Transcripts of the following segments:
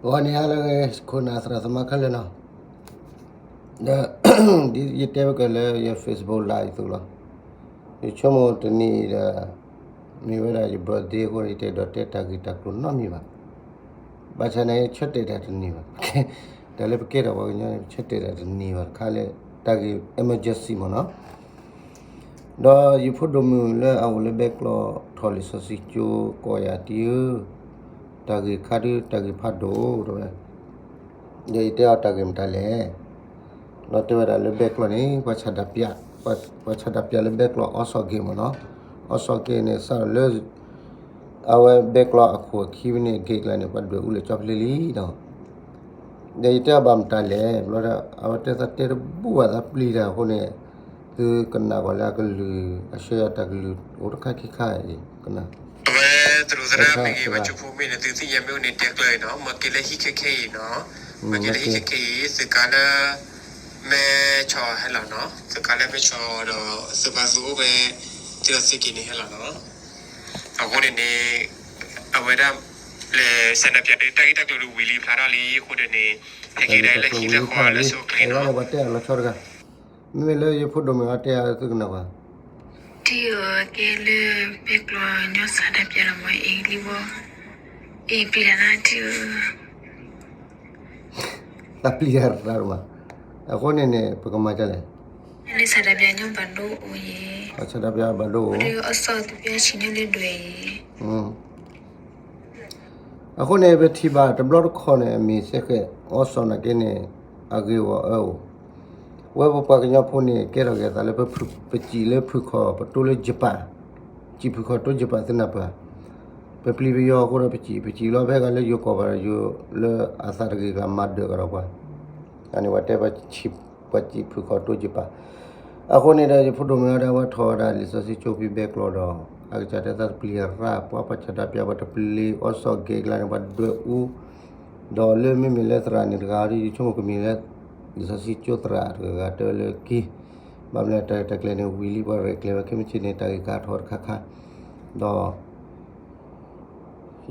ဂီၤန့ၣ်ဟါလၢအဂ့ၤ ခိၣ်နၢ်သရၣ်သမါခဲလၢာ်နီၤ, ဒီး ဒ်ယတဲဝဲကလၢယ Facebook Live အသိးလီၤ. ယဆိကမိၣ်တနံၤအံၤဒီး မ့ၢ်ဝဲဒၣ်ယ birthday အဃိ ယတအဲၣ်ဒိးတဲတၢ်ဂ့ၢ်တၢ်ကျိၤနီတမံၤဘၣ်. ဘၣ်ဆၣ်န့ၣ် ဆၢတဲာ်တၢ်တန့ၢ်ဘၣ်. တၢ်လၢပကဲထီၣ်ပှၤကညီန့ၣ် ဆၢတဲာ်တၢ်တန့ၢ်ဘၣ်တခါလၢ တၢ်ဂ့ၢ် emergency မ့ၢ်နီၤ. ဒီးယဖိဒိၣ်မုၣ်လၢအအိၣ်လၢဘဲကျီ ထီၣ်လံာ်စီဆှံကၠိ ကိးယၤ တံၤဧၢ, တၢ်ဂ့ၢ်ခါဒု တၢ်ဂ့ၢ်ဖးဒိၣ်တဲဝဲ, ဒီးယတဲအီၤတၢ်ဂ့ၢ်မတၤလဲၣ်, ဒီးတဲဝဲဒၣ်လၢဘဲကျီန့ၣ် ပှၤဆန္ဒပြ, ပှၤဆန္ဒပြလၢဘဲကျီ အီစီၣ်က့ၤမ့ၢ်နီၤ, အီစီၣ်က့ၤန့ၣ် စးထီၣ်လၢ အဝဲဘဲကျီအခိၣ်အခံဖဲန့ၣ် gate ကျါန့ၣ် ပှၤဒွဲၣ်အူလၢာ်ကၠီဖျ့လံဒီး ဒီးယတဲအီၤဘၣ်မတၤလဲၣ်, ဘျီဒီး အဝဲတဲသးတဲတဘူၣ်ဘၣ်သးပျံၤတၢ်အဃိန့ၣ်, သုကနၣ်ကွၢ်လၢအကလုၢ် အဆှၢယၤတၢ်ကလုၢ်အိၣ်တခါခံခါအံၤ, ကနၣ်, အဝဲသရူးသရၣ်မ့ၢ်ဂ့ၤ ပှၤကၠိဖိမ့ၢ်ဂ့ၤန့ၣ် သုသ့ၣ်ညါမ့ၢ်အိၣ်န့ၣ် တဲကျၢၤအံၤနီၤ, မ့ၢ်က့ၤလၢဟံၣ်ခဲခဲအံၤနီၤ, မ့ၢ်က့ၤလၢဟံၣ်ခဲခဲအံၤ သုကါလၢ မဲဆီးဟဲလီၤနီၤ, သုကါလၢမဲဆီးဒီး သုဘၣ်သူအိၣ်ဝဲ သုဒီးသုက့ၤန့ၣ်ဟဲလီၤနီၤ. အဃိန့ၣ်န့ၣ် အဝဲဒၣ် လဲၤဆန္ဒပြဒီး တၢ်ဂ့ၢ်တၢ်ကျိၤဒုးဝံၤလံဖျါထီၣ်လံအဃိန့ၣ်န့ၣ်, ဟဲက့ၤဒၣ်လၢဟံၣ်လၢဃီလၢဆိကျ့နီၤ. မ့မ့ၢ်လၢယဖိဒိၣ်မုၣ်အီၤတဲအီၤသုကနၣ်ကွၢ်, ထံဧၢ, ကဲလၢဘဲကျီညီဆန္ဒပြလီၤမ့ၢ်အ့လံဝီ, အ့ပျံၤတၢ်နၤထံဧၢ. သးပျံၤတၢ်ရၣ်မး, အဃိန့ၣ်န့ၣ် ပကမၤဒ်လဲၣ်, လၢဆန္ဒပြညီဘၣ်ဒိအိၣ်ယဲ, ဆန္ဒပြဘၣ်ဒိအိၣ်, ဒီးအီစီၣ်သူပျဲဆံးညါလၢဒွဲၣ်အံၤ အဃိန့ၣ် ပထံၣ်ဘၣ်တဘျီတခီၣ်န့ၣ် အမ့ၢ်စ့ၢ်ကီး အီစီၣ်နာ်က့န့ၣ် အဂ့ၢ်ဂီၢ်အၢအိၣ်, ဝဲပပှၤကညီဖိန့ၣ် ကဲထီၣ်က့ၤသးလၢ ပစံၣ်လၢဖုၣ်ခီၣ်ပတိလၢယပၣ်, စံၣ်ဖုၣ်ခီၣ်တိယပၣ်သ့ၣ်နၢ်ပၢၢ်, ပပျံၤပယီၤအဃိဒီး ပစံၣ်ပစံၣ်လီၤ ပဟဲဂၤလၢယိၤကီၢ်ဘၣ်ဒီးယိၤလၢအသးတဂ့ၤဂၤမၤဒၢးကဒီးပှၤ, အန့ၣ်ပှၤတဲ ပစံၣ်ဖုၣ်ခီၣ်တိယပၣ်, အဃိန့ၣ်ဒီး ယဖိဒိၣ်မုၣ်ဝဲဒၣ် ဝဲထီၣ်ဝဲဒၣ်လံာ်စီဆှံကၠိဖဲဘဲကျီဒီး အကစၢ်တဲသးတပျံၤရၣ် ပှၤပှၤဆန္ဒပြ ပှၤတပျံၤအီစီၣ်က့ၤကျါန့ၣ် ပှၤဒွဲၣ်အူ, ဒီးလၢမ့မ့ၢ်လၢသရၣ်န့ၣ်တဂၤဒီး ယဆိကမိၣ်ကမ့ၢ်လၢ လံာ်စီဆှံကၠိသရၣ်တဂၤတဲဝဲလၢက့ၤ, ဘၣ်မနုၤတၢ်ဂ့ၢ်တၢ်ကျဲၤန့ၣ် ဝံၤလံပှၤရဲၣ်ကျဲၤဝဲခဲမုၢ်ဆ့ၣ်န့ၣ် တၢ်ဂ့ၢ်ကါထီၣ်တခါခါ, ဒီး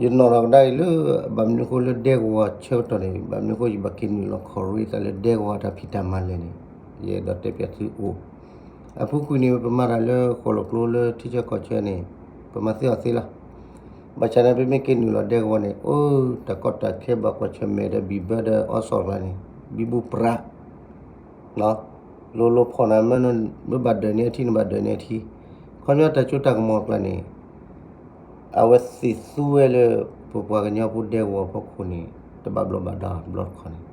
ယနီၣ်ထီၣ်ကဒါအံၤလၢ ဘၣ်မနုၤအဃိလၢဒဲကဝီၤဆၢကတီၢ်န့ၣ် ဘၣ်မနုၤအဃိယဘၣ်က့ၤနုာ်လီၤခီၣ်ရ့သးလၢဒဲကဝီၤတၢ်ဖံးတၢ်မၤလဲၣ်န့ၣ် ယအဲၣ်ဒိးတဲပျးသုအိၣ်, အပူၤကွံာ်န့ၣ် ပမၤတၢ်လၢဃိၣ်လိၣ်ကျိလၢထံဆၢကီၢ်ဆၢန့ၣ် ပမၤသ့အီၤသ့လီၤ. ဘၣ်ဆၣ်န့ၣ် ပမ့ၢ်က့ၤနုာ်လီၤဒဲကဝီၤန့ၣ် အိၣ်တၢ်ကီတၢ်ခဲဘၣ်ကွၢ်ဆၢၣ်မဲာ်ဒီးဘံၣ်ဘၢဒီးအီစီၣ်ကျါန့ၣ် ဘံဘူပြး လိၤလိၤဖီၣ်နၤမ့ၢ်နဘၣ်ဒၢးန့ၢ်အထံ နဘၣ်ဒၢးန့ၢ်အထံ, ခီပညီတၢ်စိတၢ်ကမီၤကျါန့ၣ် အဝဲသ့ၣ်သူဝဲလၢ ပပှၤကညီဖိဒဲကဝီၤဖီခိၣ်န့ၣ် တဘၣ်ဘျီးဘၣ်ဒါတဘျီတခီၣ်န့ၣ်,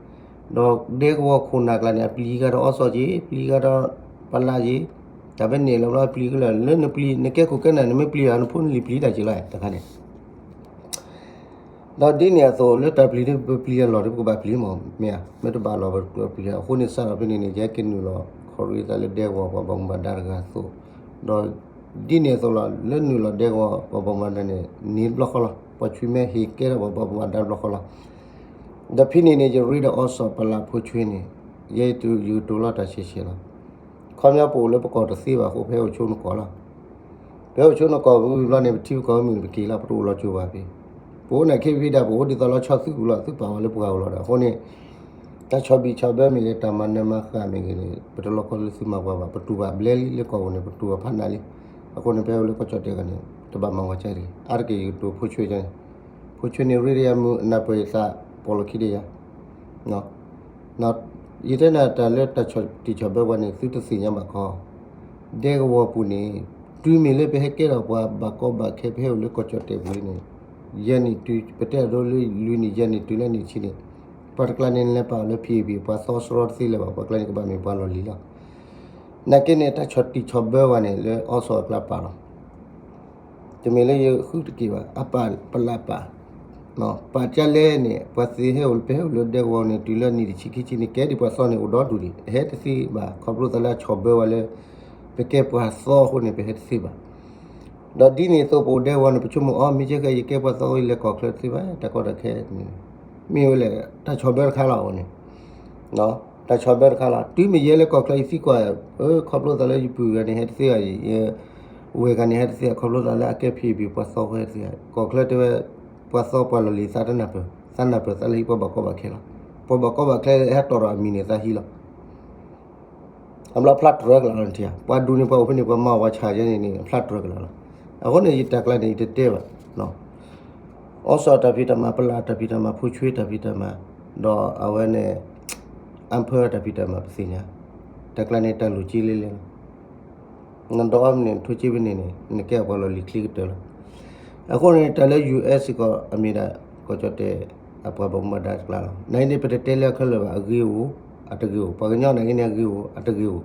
ဒီးဒဲကဝီၤခိၣ်နၢ်ကျါန့ၣ် အပျံၤကါဒီးအီစီၣ်က့ၤ ပျံၤကါဒီးပလးက့ၤ, တၢ်ဖဲန့ၣ်လီၤဘျီပျံၤကလၢာ် လၢနပျံၤ နကဲခိၣ်ကဲနၢ် နမ့ၢ်ပျံၤအီၤ နဖိနလံၤပျံၤတၢ်က့ၤလီၤ တခါန့ၣ် ဒီးဒ်န့ၣ်အသိး လၢတၢ်ပျံၤဒ်ပပျံၤအလီၢ်ဒ်ပကဘၣ်ပျံၤမး မ့ၢ်ဧါ, မ့ၢ်တဘၣ်လီၢ်ပပျံၤ အဃိန့ၣ်စးထီၣ်ဖဲန့ၣ်န့ၣ် ယဟဲက့ၤနုာ်လီၤခီၣ်ရ့သးလၢဒဲကဝီၤပှၤဘၣ်မူဘၣ်ဒါတဂၤအသိး, ဒီးဒ်န့ၣ်အသိးလီၤ လၢနုာ်လီၤဒဲကဝီၤပှၤဘၣ်မူဘၣ်ဒါန့ၣ် န့ၢ်တဘျီဃီလီၤ, ပှၤဆွံမဲဟ့ၣ်ကဲထီၣ်ပှၤဘၣ်မူဘၣ်ဒါတဘျီဃီလီၤ, ဒီးဖဲန့ၣ်န့ၣ် ယရ့ဒီးအီစီၣ်ပလးဖိဆွံန့ၣ် ယဲယတူၢ်ယကတိၤလီၤတၢ်ဆဲးဆဲးလီၤ. ခီပညီပအိၣ်လၢပကီၢ်တသ့ဘၣ်အဃိ ပဟဲအိၣ်ဆိနကီၢ်လီၤ. ပဟဲအိၣ်ဆိနကီၢ်ဝံၤဘျီန့ၣ် ပထံပကီၢ်မ့ၢ်ပက့ၤလီၤ ပတအိၣ်လီၤကၠိဘၣ်ဖဲ, ပအိၣ်န့ၣ်ခဲဖဲဒၣ် ပအိၣ်ဒ်သိးလီၤဆီသုးပူၤလီၤ သုပာ်ဝဲလၢပှၤဧိၤလီၤဒီး အဃိန့ၣ် တၢ်ဆီၣ်ဘံၣ်ဆီၣ်ဘၢမ့ၢ်ဂ့ၤ တၢ်မၤနၢၤမၤဃၣ်မ့ၢ်ဂ့ၤန့ၣ် ပတလီၤကီလၢသုမၤပှၤဘၣ် ပတူၢ်ဘၣ်ဘျဲလံလၢကီၢ်ပူၤန့ၣ် ပတူၢ်ဘၣ်ဖးနးလံ, အဃိန့ၣ် ပဟဲအိၣ်လၢကီၢ်ကၠီၣ်တဲာ်ဂၤန့ၣ် တဘၣ်မၤဝဲကဲတဂ့ၤ အါတက့ၢ်ယကတိၤဖိဆွံန့ၣ်, ဖိဆွံန့ၣ် ရ့ဒီးယၤမုၢ်အနၢ်ပၢၢ်ယသး ပိာ်လီၤခံဒီးယၤ ယတဲနၤတၢ်လၢတၢ်ဆီၣ်တံၢ်ဆီၣ်ဘၢပှၤန့ၣ် သုတသ့ၣ်ညါဘၣ်ခီ, ဒဲကဝီၤပူၤန့ၣ် တုၤမ့ၢ်လၢပဟဲကဲထီၣ်ပှၤဘၣ်ကီဘၣ်ခဲ ပဟဲအိၣ်လၢကီၢ်ကၠီၣ်တဲာ်ပူၤလံန့ၣ်, ယဲၢ်နံၣ်တုၤ ပတဲအဒိလၢလွံၢ်နံၣ် ယဲၢ်နံၣ်တုၤလၢနံၣ်ဆံန့ၣ်, ပှၤတကျါန့ၣ် နလဲၤပာ်အီၤလၢ ဖံးအပံၤ ပှၤသီစရီတသ့လၢၤဘၣ် ပှၤကျါန့ၣ် ကဘၣ်မ့ၢ်ပှၤလီၢ်လံၤလီၤ. နာ်က့န့ၣ် တၢ်ဆီၣ်တံၢ်ဆီၣ်ဘၢပှၤန့ၣ် လၢအီစီၣ်အကျါပာ်လီၤ တမ့ၢ်လၢယဃုတက့ၢ်ဘၣ် အပာ်ပလးပာ်, ပာ်ကလဲၣ်န့ၣ် ပှၤသ့ဟဲအိၣ် ပဟဲအိၣ်လၢဒဲကဝီၤန့ၣ် တုၤလၢနံၣ်တဆံခံဆံန့ၣ် ကဲဒ်ပှၤသီန့ၣ်အိၣ်ဒီဒူၣ်ဒံး ဟဲတသ့ဘၣ် ခီဖျိသးလၢအဆီၣ်ဘၢဝဲလၢ ပကဲပှၤသီအဃိန့ၣ် ပဟဲတသ့ဘၣ်. ဒီးဒ်န့ၣ်အသိးပအိၣ်ဒဲကဝီၤန့ၣ် ပဆိကမိၣ်အီၤ မ့ၢ်ကဲဃဲ ယကဲပှၤသီအဃိ ယလဲၤကီၢ်ချၢတသ့ဘၣ် တၢ်ကီတၢ်ခဲန့ၣ် မ့ၢ်ဝဲလဲၣ် တၢ်ဆီၣ်ဘၢတခါလီၤအဃိန့ၣ် တၢ်ဆီၣ်ဘၢတခါလီၤ. တုၤမ့ၢ်ယဲလၢကီၢ်ချၢယသံကွၢ် ခီဖျိသးလၢယပုၢ်ဂၤန့ၣ်ဟဲတသ့ဘၣ်, ဝဲၢ်ဂၤန့ၣ်ဟဲတသ့ဘၣ် ခီဖျိသးလၢအကဲဖံးအပံၤပှၤသီဃဲတသ့ဘၣ် ကီၢ်ချၢတဲဝဲ ပှၤသီပှၤလီၢ်လံၤသးတနၢ်ပၢၢ် သးနၢ်ပၢၢ်သးလၢဟံၣ်ပှၤဘၣ်ကီဘၣ်ခဲလီၤ. ပှၤဘၣ်ကီဘၣ်ခဲဟဲတီၣ်ဒီးအမံၤန့ၣ်သးဟံၣ်လီၤ. အဘျီဖျါတြၢၤကလာ်လီၤနထံၣ်ဧါ, ပှၤဒူန့ၣ်ပှၤအိၣ်ဖဲန့ၣ် ပှၤမၤဝဲဆၣ်ယဲန့ၣ်န့ၣ် ဖျါတြၢၤကလာ်လီၤ. အဃိန့ၣ် ယတၢ်ကျါန့ၣ် ယတတဲဘၣ် အီစီၣ်တၢ်ဖံးတၢ်မၤ, ပလၢ်တၢ်ဖံးတၢ်မၤ, ဖိဆွ့တၢ်ဖံးတၢ်မၤ, ဒီးအဝဲန့ၣ် အၣ်ဖၢတၢ်ဖံးတၢ်မၤ ပသ့ၣ်ညါ, တၢ်ကျါန့ၣ် တၢ်လိၣ်က့လၢလဲၣ်လီၤ. နဒီးအီၤမ့ၢ်န့ၣ် နထိက့ပန့ၣ်န့ၣ် နကဲပှၤလီၢ်လံၤချ့ကတၢၢ်လီၤ. အဃိန့ၣ် တၢ်လၢ ယူၢ်အ့း စ့ၢ်ကီး အမ့ၢ်ဒၣ် ကီၢ်ကၠီၣ်တဲၣ် အပှၤဘၣ်မူဘၣ်ဒါတကျါလီၤ. နာ်က့န့ၣ် ပတတဲလၢခဲလၢာ်ဘၣ်, အဂ့ၤအိၣ် အတဂ့ၤအိၣ်, ပှၤကညီနာ်က့န့ၣ် အဂ့ၤအိၣ် အတဂ့ၤအိၣ်,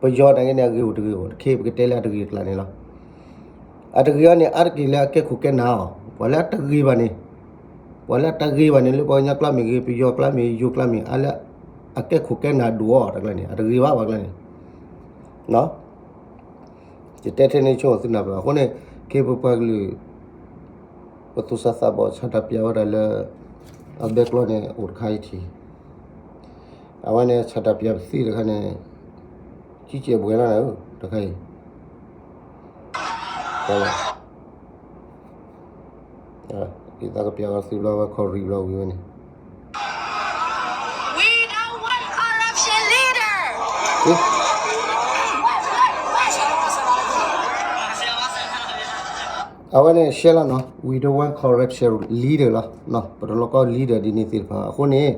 ပယီၤနာ်က့န့ၣ် အဂ့ၤအိၣ်တဂ့ၤအိၣ်, တခ့ပကတဲလၢအတဂ့ၤတကျါန့ၣ်လီၤ. အတဂ့ၤအီၤန့ၣ် အါတက့ၢ်လၢအကဲခိၣ်ကဲနၢ်အီၤ, ပှၤလၢအတဂ့ၤဘၣ်န့ၣ်, ပှၤလၢအတဂ့ၤဘၣ်န့ၣ် လၢပှၤကညီကျါမ့ၢ်ဂ့ၤ, ပယီၤကျါမ့ၢ်ဂ့ၤ, ယိၤကျါမ့ၢ်ဂ့ၤ, အလၢအကဲခိၣ်ကဲနၢ်ဒိၣ်အီၤတကျါန့ၣ် အတဂ့ၤဘၣ်ပှၤကျါန့ၣ် ယတဲထဲန့ၣ်ဆိသုနၢ်ပၢၢ်အဃိန့ၣ် ခ့ပပှၤကလုာ် ပသူၣ်စၢ်သးဘီၣ် ဆန္ဒပြဝဲဒၣ်လၢ အဘဲကျီန့ၣ် အိၣ်တခါအံၤထံၣ်, အဝဲန့ၣ် ဆန္ဒပြပသံတခါန့ၣ် ကံကဲးဘှဲးလီၤနဧၢ တခါအံၤ ဒ်သးကပျးဝဲသုဘျီဝဲ ခီၣ်ရံၣ်ဘျီဝံၤဝဲန့ၣ် အဝဲန့ၣ်ရှဲလီၤနီၤ we don't want corruption leader လီၤ. ပတလီၢ်ကီ leader ဒ်န့ၣ်သ့ၣ်တဖၣ်အဃိန့ၣ်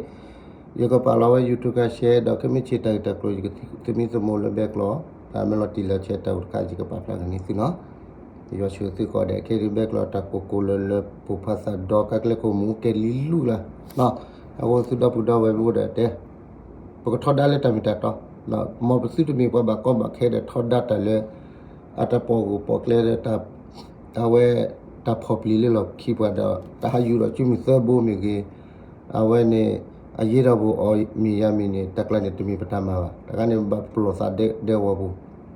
ယကပာ်လီၤဝဲ YouTube က share ဒီး ခဲမုၢ်ဆ့ၣ်တၢ်ဂ့ၢ်တၢ်ကျိၤ ယကသမံသမိးလၢဘဲကျီ တၢ်မ့ၢ်လီၤတံၢ်လီၤဆဲးတၢ်အိၣ်တခါ ယကပာ်ဖျါကန့ၢ်သုနီၤ. ယွၤဆိၣ်ဂ့ၤသုကိးဂၤဒဲး ခဲအံၤဘဲကျီတၢ်ကိၢ်ကိၢ်လၢၤလၢၤ ပိၢ်ဖးသးဒီး ကါကျဲခိၣ်မူကဲလံလူလၢ် အဃိသုဒီပုၢ်ဒီဝဲၢ်မ့ၢ်အိၣ်ဒီးတဲ ပကထီဒါလၢတၢ်မ့ၢ်တၢ်တီ, မ်ပသုတမ့ၢ်ပှၤဘၣ်ကီဘၣ်ခဲဒီးထီဒါတၢ်လၢ အတၢ်ပိာ်ဂိၢ်ပိာ်ကျဲဒီး အဝဲတၢ်ဖီၣ်ပျံၤလၢလီၢ်ခံပှၤဒီး တၢ်ဟးယူၤဒီးစုမုၢ်သၢဘိမ့ၢ်ဂ့ၤ, အဝဲန့ၣ် အယ့ဒီးပအိၣ်မ့ၢ်ယါမ့ၢ်န့ၣ် တၢ်ကျါန့ၣ်တမ့ၢ်ပတၢ်မၤဘၣ်. တၢ်ခါန့ၣ်ဘၣ်ပလီၢ်သးဒဲဝီၤပူ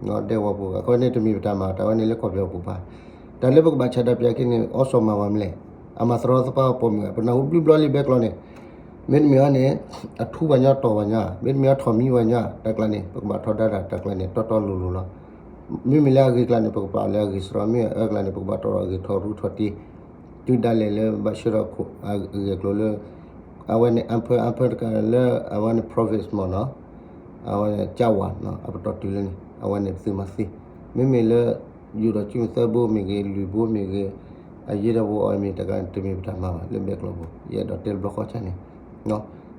ၤ, ဒဲဝီၤပူၤ အဃိန့ၣ်တမ့ၢ်ပတၢ်မၤ တၢ်ဝဲန့ၣ်လၢကီၢ်ပယီၤပူၤပှၤ, တၢ်လၢပကဘၣ်ဆန္ဒပြက့ၤန့ၣ် အီစီၣ်မၤဝဲမလဲၣ်, အမၤသရီသပှၢ်ပိာ်မုၣ် ပနၢ်ဟူဘျုးဘျီလံဘဲကျီန့ၣ် မ့တမ့ၢ်အီၤန့ၣ် အထူဘၣ်ညီတီၢ်ဘၣ်ညီ, မ့တမ့ၢ်အီၤထီၣ်မံဝဲညီ, တၢ်ကျါန့ၣ် ပကဘၣ်ထီဒါတၢ် တၢ်ကျါန့ၣ် တီတီလိၤလိၤလီၤ. မ့မ့ၢ်လၢအဂ့ၤကျါန့ၣ် ပကပာ်လၢအဂ့ၤစရီ, မ့ၢ်အအၢကျါန့ၣ် ပကဘၣ်တီၢ်ဒီးအဂ့ၤထီၣ်ရူထီၣ်တ့, တုၤဒၣ်လဲာ်လၢဘၣ်ဆှၢဒီးအဂ့ၢ်အကျိၤလၢ အဝဲန့ၣ် အၣ်ဖၢ အၣ်ဖၢတကးလၢ အဝဲန့ၣ် province မ့ၢ်နီၤ, အဝဲန့ၣ် ကၠၣ်ဝါနီၤ အပတီၢ်တုၤလၢန့ၣ် အဝဲန့ၣ်ပသုမၤသ့, မ့မ့ၢ်လၢ ယူၤဒီးစုမုၢ်သၢဘိမ့ၢ်ဂ့ၤ လွံၢ်ဘိမ့ၢ်ဂ့ၤ, အယ့ဒီးပအိၣ်အမ့ၢ်တၢ်ကျါန့ၣ် တမ့ၢ်ပတၢ်မၤဘၣ် လၢဘဲကျီပူၤ ယအဲၣ်ဒိးတဲတဘျီဃီဆၣ်န့ၣ်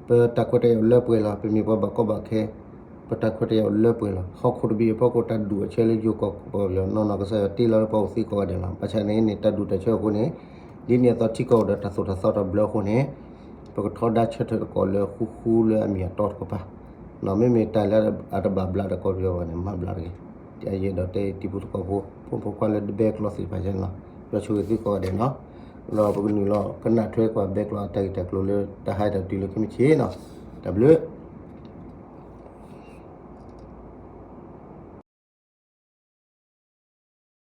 ပတၢ်ခွဲးတၢ်ယာ်လၢပှဲၤလီၤ, ပမ့ၢ်ပှၤဘၣ်ကီဘၣ်ခဲ, ပတၢ်ခွဲးတၢ်ယာ်လၢပှဲၤလီၤ. ဟီၣ်ခိၣ်တဘ့ၣ်အဖီခိၣ် တၢ်ဒူၣ်အဆၢလၢယိၤကီၢ်ပယီၤနီၢ်နီၢ် ကစၢ်ယွၤတ့လီၤလၢပှၤအိၣ်သ့ကိးဂၤဒဲးလီၤ. ဘၣ်ဆၣ်န့ၣ်န့ၣ် တၢ်ဒူၣ်တၢ်ဆၢအဃိန့ၣ် ဒ်န့ၣ်အသိးထံကီၢ်အိၣ်ဒီးတၢ်သိၣ်တၢ်သီတဘျၢအဃိန့ၣ် ပကထီဒါဆၢထၢၣ်သကိးလၢဃူဃူလၢအမ့ၢ်အတီတကပၤ, မ့မ့ၢ်တၢ်လၢအတဘၣ်ဘျးဒီးကီၢ်ပယီၤဘၣ်န့ၣ် မၤဘျးတဂ့ၤ. ယအဲၣ်ဒိးတဲတံၤဖိသကိးဖိ ဖိမုၣ်ဖိခွါလၢတဘဲကျီသ့ၣ်တဖၣ်န့ၣ်လီၤ. ယွၤဆိၣ်ဂ့ၤသုကိးဂၤဒဲးနီၤ, ဒီးပကနုာ်လီၤကနၣ်ထွဲကွၢ်ဘဲကျီအတၢ်ဂ့ၢ်တၢ်ကျိၤလၢတၢ်ဟးဒီးတုၤလၢခဲမုၢ်ဆ့ၣ်နီၤ, တၢ်ဘျုး